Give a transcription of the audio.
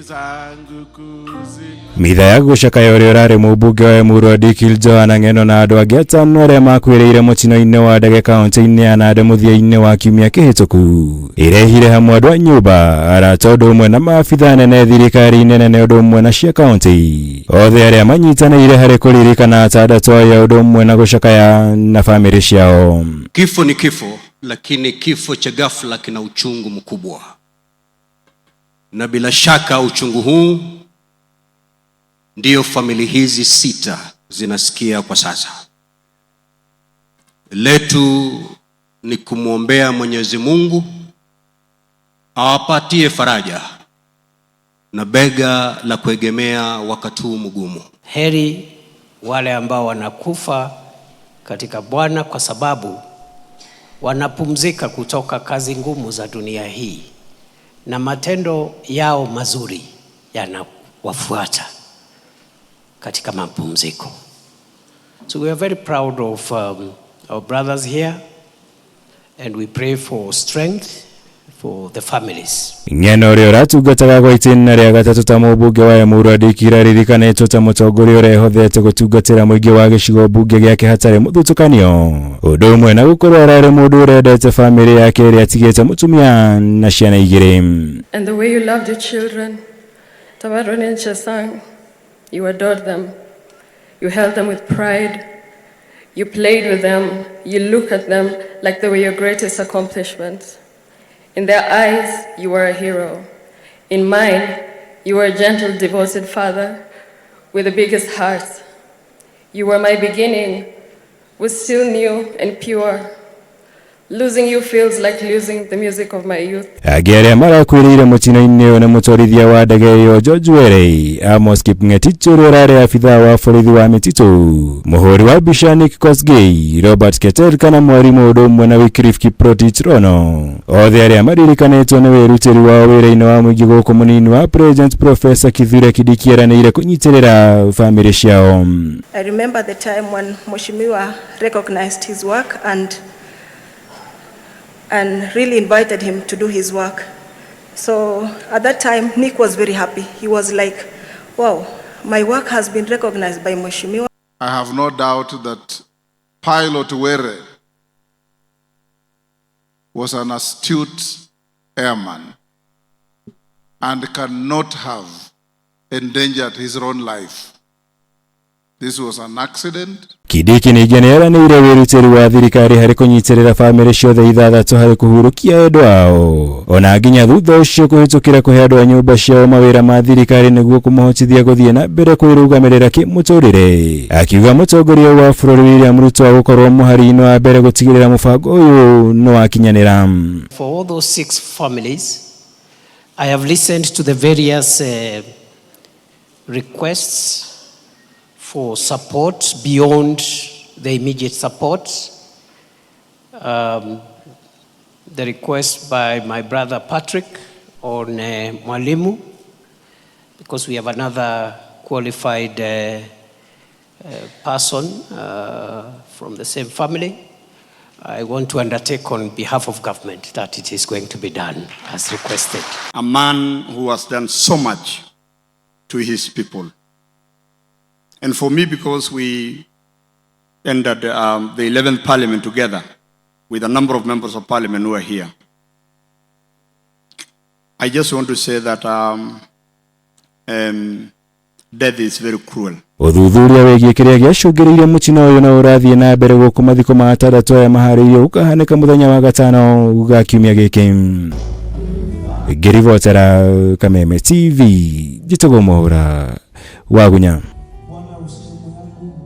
Zangu kuzi Mitha ya gũcakaya ũrĩa ũrarĩ mũmbunge wa Emurua Dikirr Johana Ng'eno na andũ angĩ atano arĩa makuĩrĩire mũtino-inĩ wa ndege kaunti-inĩ ya Nandi mũthia-inĩ wa kiumia kĩhĩtũku ĩrehire hamwe andũ a nyũmba, arata ũndũ ũmwe na maabitha nene thirikari-inĩ nene ũndũ ũmwe na cia kaunti, othe arĩa manyitanĩire harĩ kũririkana atandatũ aya ũndũ ũmwe na gũcakaya na bamĩrĩ ciao. Kifo ni kifo, lakini kifo cha ghafla kina uchungu mkubwa, na bila shaka uchungu huu ndiyo famili hizi sita zinasikia kwa sasa. Letu ni kumwombea Mwenyezi Mungu awapatie faraja na bega la kuegemea wakati huu mgumu. Heri wale ambao wanakufa katika Bwana, kwa sababu wanapumzika kutoka kazi ngumu za dunia hii na matendo yao mazuri yanawafuata katika mapumziko. So we are very proud of our brothers here, and we pray for strength for the families. Ng'eno ũrĩa ũratungataga gwa itĩna rĩa gatatũ ta mũmbunge wa Emurua Dikirr aririkanĩtwo ta mũtongoria ũrĩa ehothete gũtungatĩra mũingĩ wa gĩcigo mbunge gĩake hatarĩ mũthutũkanio, ũndũ ũmwe na gũkorwo ararĩ mũndũ ũrendete bamĩrĩ yake ĩrĩa atigĩte mũtumia na ciana igĩrĩ. And the way you loved your children, Tabaroni and Chesang, you adored them. You held them with pride. You played with them. You look at them like they were your greatest accomplishments. In their eyes, you were a hero. In mine, you were a gentle, devoted father with the biggest heart. You were my beginning, was still new and pure. Losing you feels like losing the music of my youth. Angĩ arĩa marakuĩrĩire mũtino-inĩ ũyũ nĩ mũtwarithia wa ndege ĩyo George Were, Amos Kipng'etich ũrĩa ũrarĩ abithaa wa borithi wa mĩtitũ, mũhũri wa mbica Nick Kosgei, Robert Keter kana mwarimũ ũndũ ũmwe na Wycliffe Kiprotich Rono, othe arĩa maririkanĩtwo nĩ wĩrutĩri wao wĩra-inĩ wa mũingĩ gũkũ mũnini wa President Professor Kithure Kindiki eranĩire kũnyitĩrĩra bamĩrĩ ciao. I remember the time when Mheshimiwa recognized his work and really invited him to do his work. So at that time, Nick was very happy. He was like, "Wow, my work has been recognized by Mheshimiwa." I have no doubt that Pilot Were was an astute airman and cannot have endangered his own life. This was an accident. Kindiki ningĩ nĩ eranĩire wĩrutĩri wa thirikari harĩ kũnyitĩrĩra bamĩrĩ ciothe ithathatũ harĩ kũhurũkia endwa ao, ona nginya thutha ũcio kũhĩtũkĩra kũhe andũ a nyũmba ciao mawĩra ma thirikari nĩguo kũmahotithia gũthiĩ na mbere kwĩrũgamĩrĩra kĩmũtũrĩre, akiuga mũtongoria wa bũrũri William Ruto agũkorwo mũhari-inĩ wa mbere gũtigĩrĩra mũbango ũyũ nĩ wakinyanĩra. For all those six families, I have listened to the various requests for support beyond the immediate support. The request by my brother Patrick on Mwalimu, because we have another qualified person from the same family. I want to undertake on behalf of government that it is going to be done as requested. A man who has done so much to his people. And for me, because we entered the 11th parliament together with a number of members of parliament who are here, I just want to say that death is very cruel. Ũthuthuria wĩgiĩ kĩrĩa gĩacũngĩrĩirie mũtino ũyũ no ũrathiĩ na mbere gũkũ mathiko ma atandatũ aya maharĩirio gũkahanĩka mũthenya wa gatano ga kiumia gĩkĩ. Ngĩribotera Kameme TV, njĩtagwo Mwaũra Wagunya.